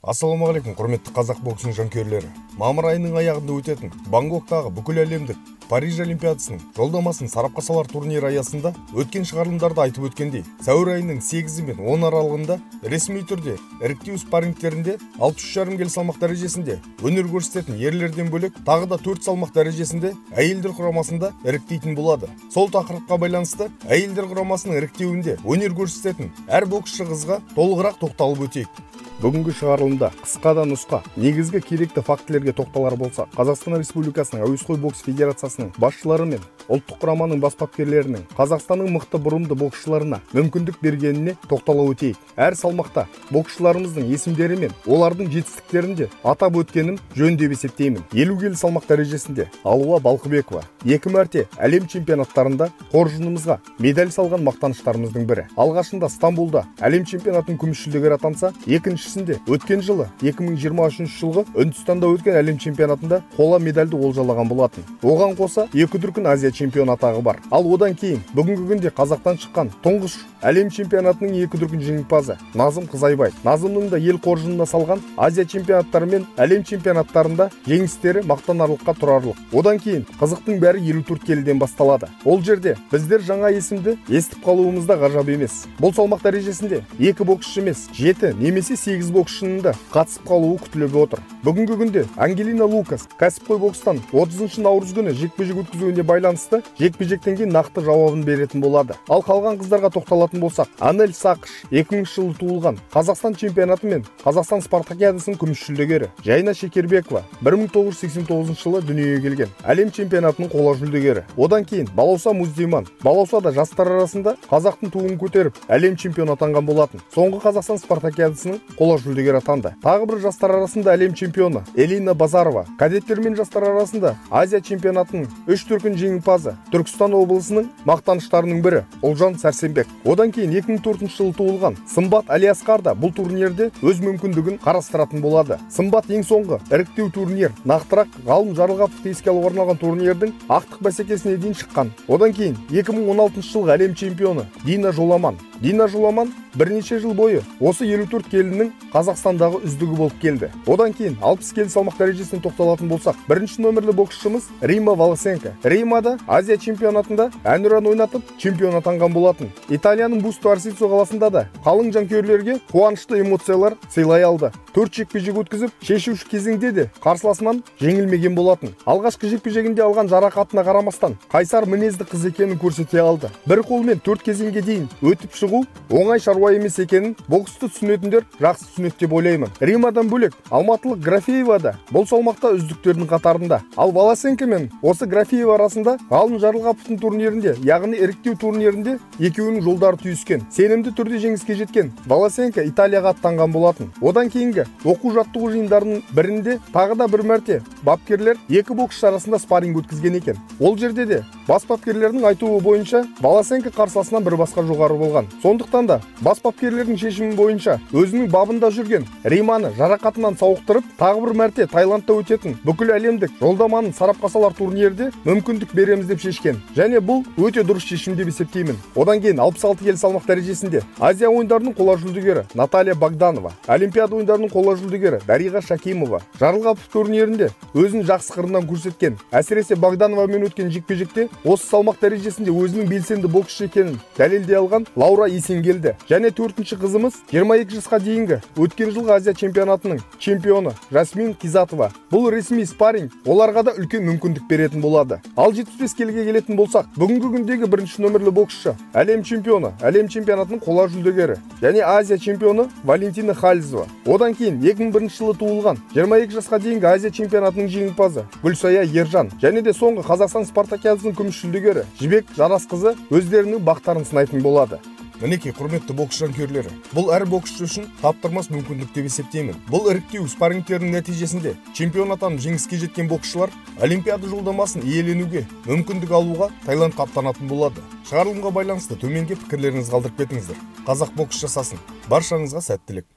Ассалаумағалейкум, құрметті қазақ боксының жанкүйерлері. Мамыр айының аяғында өтетін Бангкоктағы бүкіл әлемдік Париж Олимпиадасының жолдамасын сарапқа салар турнир аясында өткен шығарылымдарда айтып өткендей, сәуір айының 8 мен 10 аралығында ресми түрде іріктеу спаррингтерінде 63,5 келі салмақ дәрежесінде өнер көрсететін ерлерден бөлек тағы да 4 салмақ дәрежесінде әйелдер құрамасында іріктейтін болады. Сол тақырыпқа байланысты әйелдер құрамасының іріктеуінде өнер көрсететін әр боксшы қызға толығырақ тоқталып өтейік. Бүгінгі шығарылымда қысқа да нұсқа негізгі керекті фактілерге тоқталар болсақ, Қазақстан Республикасының әуесқой бокс федерациясының басшылары мен ұлттық құраманың бас бапкерлерінің Қазақстанның мықты бұрымды боксшыларына мүмкіндік бергеніне тоқтала өтейік. Әр салмақта боксшыларымыздың есімдері мен олардың жетістіктерін де атап өткенім жөн деп есептеймін. 50 келі салмақ дәрежесінде Алуа Балқыбекова екі мәрте әлем чемпионаттарында қоржынымызға медаль салған мақтаныштарымыздың бірі. Алғашында Стамбулда әлем чемпионатының күміс жүлдегері атанса, екіншісінде өткен жылы 2023 жылғы Үндістанда өткен әлем чемпионатында қола медальді олжалаған болатын. Оған қоса екі дүркін Азия чемпионы атағы бар. Ал одан кейін бүгінгі күнде қазақтан шыққан тұңғыш әлем чемпионатының екі дүркін жеңімпазы Назым Қызайбай. Назымның да ел қоржынына салған Азия чемпионаттары мен әлем чемпионаттарында жеңістері мақтанарлыққа тұрарлық. Одан кейін қызықтың бәрі 54 келіден басталады. Ол жерде біздер жаңа есімді естіп қалуымыз да ғажап емес. Бұл салмақ дәрежесінде екі боксшы емес, 7 немесе 8 боксшының да қатысып қалуы күтіліп отыр. Бүгінгі күнде Ангелина Лукас кәсіпқой бокстан 30 наурыз күні жекпе-жек өткізуіне байланысты жекпе-жектен кейін нақты жауабын беретін болады. Ал қалған қыздарға тоқталатын болсақ, Анель Сақыш 2000 жылы туылған Қазақстан чемпионаты мен Қазақстан спартакиадасының күміс жүлдегері. Жайна Шекербекова 1989 жылы дүниеге келген әлем чемпионатының қола жүлдегері. Одан кейін Балауса Муздиман. Балауса да жастар арасында қазақтың туын көтеріп әлем чемпионы атанған болатын. Соңғы Қазақстан спартакиадасының қола жүлдегері атанды. Тағы бір жастар арасында әлем чемпионы Элина Базарова. Кадеттер мен жастар арасында Азия чемпионатының 3 дүркін жеңімпазы, Түркістан облысының мақтаныштарының бірі Ұлжан Сәрсенбек. Одан кейін 2004 жылы туылған Сымбат Алиасқар да бұл турнирде өз мүмкіндігін қарастыратын болады. Сымбат ең соңғы іріктеу турнир, нақтырақ Ғалым Жарылғаповты еске алуға арналған турнирдің ақтық бәсекесіне дейін шыққан. Одан кейін 2016 жылғы әлем чемпионы Дина Жоламан. Дина Жоламан бірнеше жыл бойы осы 54 келінің Қазақстандағы үздігі болып келді. Одан кейін 60 келі салмақ дәрежесіне тоқталатын болсақ, бірінші нөмірлі боксшымыз Рима Волосенко. Рима да Азия чемпионатында әнұран ойнатып чемпион атанған болатын. Италияның Бусто Арсицо қаласында да қалың жанкүйерлерге қуанышты эмоциялар сыйлай алды. 4 жекпе-жек өткізіп, шешуші кезеңде де қарсыласынан жеңілмеген болатын. Алғашқы жекпе-жегінде алған жарақатына қарамастан қайсар мінезді қыз екенін көрсете алды. Бір қолмен 4 кезеңге дейін өтіп шығу оңай шаруа емес екенін боксты түсінетіндер жақсы түсінеді деп ойлаймын. Римадан бөлек алматылық Графеева да бұл салмақта үздіктердің қатарында. Ал Волосенко мен осы Графеева арасында Ғалым Жарылғаповтың турнирінде, яғни іріктеу турнирінде екеуінің жолдары түйіскен. Сенімді түрде жеңіске жеткен Волосенко Италияға аттанған болатын. Одан кейінгі оқу жаттығу жиындарының бірінде тағы да бір мәрте бапкерлер екі боксшы арасында спарринг өткізген екен. Ол жерде де бас бапкерлердің айтуы бойынша Волосенко қарсыласынан бір басқа жоғары болған. Сондықтан да бас бапкерлердің шешімі бойынша өзінің бабында жүрген Риманы жарақатынан сауықтырып, тағы бір мәрте Таиландта өтетін бүкіл әлемдік жолдаманың сарапқа салар турнирде мүмкіндік береміз деп шешкен. Және бұл өте дұрыс шешім деп есептеймін. Одан кейін 66 келі салмақ дәрежесінде Азия ойындарының қола жүлдегері Наталья Богданова, Олимпиада ойындарының қола жүлдегері Дариға Шакимова Жарылғапов турнирінде өзін жақсы қырынан көрсеткен. Әсіресе Богдановамен өткен жекпе-жекте осы салмақ дәрежесінде өзінің белсенді боксшы екенін дәлелдей алған Лаура Есенгелді. Және төртінші қызымыз 22 жасқа дейінгі өткен жылғы Азия чемпионатының чемпионы Жасмин Кизатова. Бұл ресми спарринг оларға да үлкен мүмкіндік беретін болады. Ал 75 келіге келетін болсақ, бүгінгі күндегі бірінші нөмірлі боксшы, әлем чемпионы, әлем чемпионатының қола жүлдегері және Азия чемпионы Валентина Хальзова. Одан кейін 2001 жылы туылған 22 жасқа дейінгі Азия чемпионатының жеңімпазы Гүлсая Ержан және де соңғы Қазақстан спартакиадасының күміс жүлдегері Жібек Жарасқызы өздерінің бақтарын сынайтын болады. Мінекей, құрметті бокс жанкүйерлері, бұл әр боксшы үшін таптырмас мүмкіндік деп есептеймін. Бұл іріктеу спаррингтерінің нәтижесінде чемпион атанып жеңіске жеткен боксшылар Олимпиада жолдамасын иеленуге мүмкіндік алуға Таиландқа аттанатын болады. Шығарылымға байланысты төменге пікірлеріңізді қалдырып кетіңіздер. Қазақ бокс жасасын. Баршаңызға сәттілік.